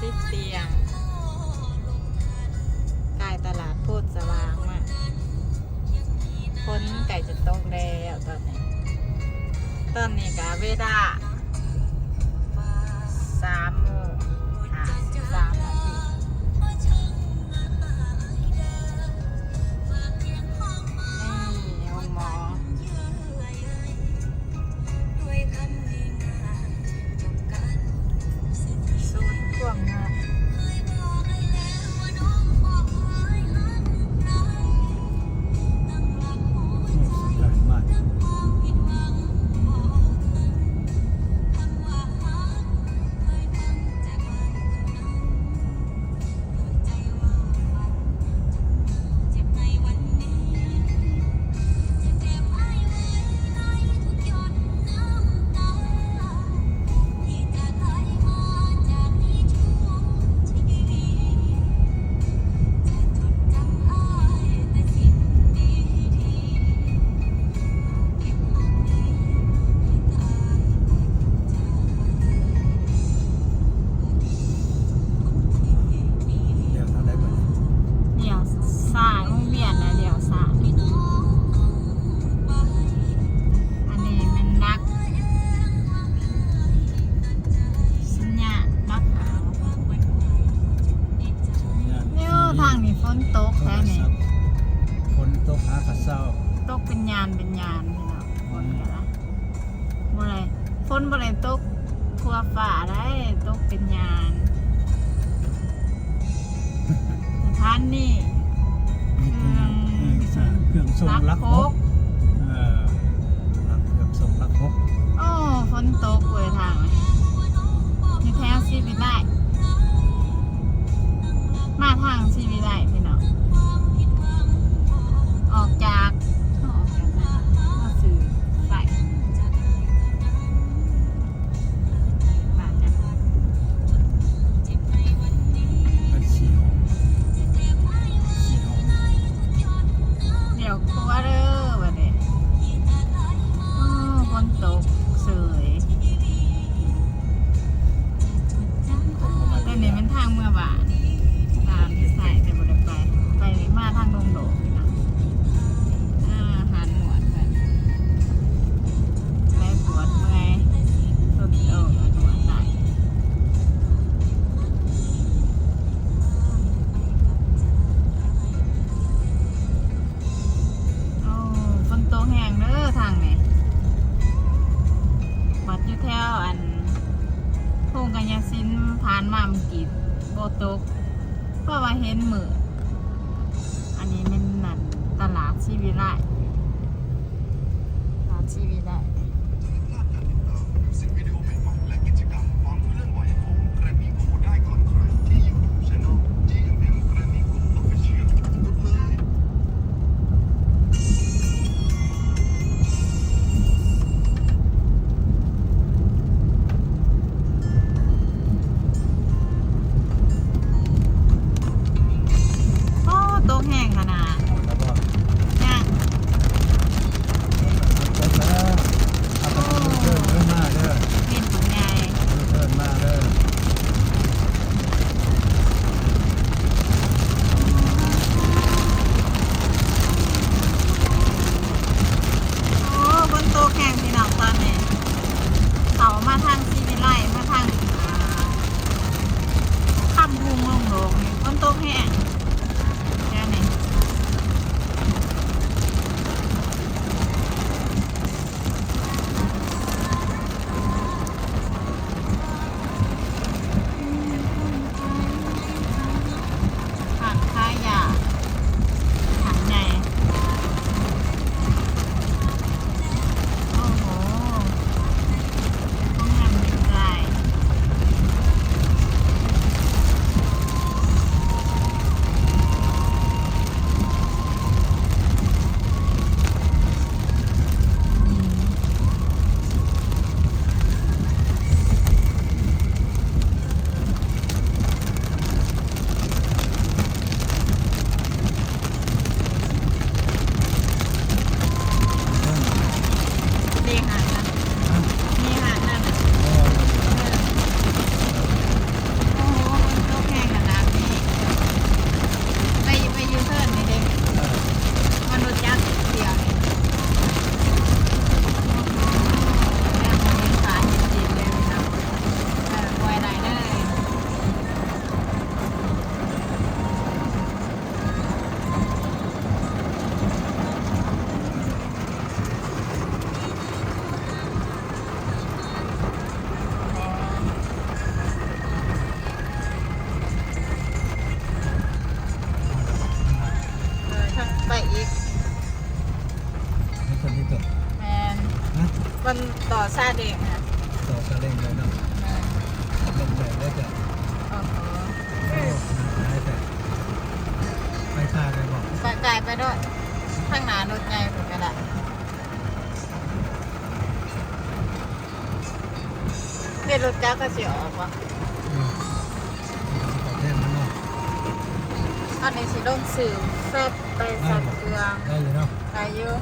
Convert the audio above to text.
ຕິດສຽງ ໃກ້ຕະຫຼາດໂພນສະຫວ່າງມາ ຝົນໃກ້ຈະຕົກແລ້ວຕອນນີ້. ຕອນນີ້ກະເວລາສາມໂມງຫ້າສິບສາມນາທີ. ນີ້ໂຮງໝໍ ສູນຄວາມງາມ. ລ້ຽວທາງໃດບັດນີ້? ລ້ຽວຊ້າຍ ວົງວຽນ ແລ້ວລ້ຽວຊ້າຍ. ອັນນີ້ແມ່ນຫຼັກ ສັນຍານຫຼັກຫ້າ. ແນວທາງນີ້ຝົນຕົກແທ້ນີ້ ຝົນຕົກຫາກະເຊົາ ຕົກເປັນຍານເປັນຍານ ພີ່ນ້ອງ. ຝົນກະ ບໍ່ໄດ້ ຝົນບໍ່ໄດ້ຕົກທົ່ວຟ້າໄດ໋ ຕົກເປັນຍານ. ສະຖານນີ້ ເຄື່ອງ ເຄື່ອງສົ່ງຫຼັກຫົກ ຫຼັກຫົກ ເອີ ຫຼັກ ເຄື່ອງສົ່ງຫຼັກຫົກ. ໂອ້ ຝົນຕົກເວີຍທາງນີ້ ຢູ່ແຖວສີວິໄລ ມາທາງສີວິໄລ ພີ່ນ້ອງ ອອກຈາກ ເຮົາອອກຈາກໃສ? ເຮົາຊື້ໄຟ ລ້ຽວຂວາເດີບັດນີ້. ໂອ້ ຝົນຕົກເສີຍ. ແຕ່ນີ້ແມ່ນທາງເມືອບ້ານ ຕາມທີ່ໃສ່ແຕ່ບໍ່ໄດ້ໄປ ໄປມາທາງດົງໂດກນີ້ນະ. ອາ ຫານໝວດເພິ່ນ ແລະ ປວດເມື່ອຍ ຕົນໂຕກໍນວດໄດ້. ໂອ້ ຝົນຕົກແຮງເດີທາງນີ້. ບັດຢູ່ແຖວອັນ ທົ່ງກະຍາສິນ ຜ່ານມາເມື່ອກີ້ບໍ່ຕົກ ເພາະວ່າເຫັນມືດ. ອັນນີ້ແມ່ນນັ້ນ ຕະຫຼາດສີວິໄລ ຕະຫຼາດສີວິໄລ. ໂອ້ ຕົກແຮງຂະໜາດ. ຍັງ ຕົກແລ້ວ ເອົາໄປເດີ ເດີມາເດີ ເຫັນບໍ່ ແມ່ນ ຮະ? ມັນຕໍ່ຊາເລັງນະ ຕໍ່ຊາເລັງເລີຍເນາະ. ແມ່ນ ລົງໄດ້ເລີຍຈ້ະ. ໂອ້ໂຫ ໂອ້ ໜ້າອາຍແທ້. ໄປທ່າໄດ້ບໍ່? ໄປໄກໄປໂລດ ທາງໜ້າລົດໃຫຍ່ພຸ້ນກະໄດ້. ເຮັດລົດຈັກກະຊິອອກບໍ່? ອືມ ມັນກະຊິອອກແທນມັນເນາະ. ອັນນີ້ຊິລົງຊື່ແຟບໄປຊັກເຄື່ອງ ໄດ້ຢູ່ເນາະ ໄດ້ຢູ່.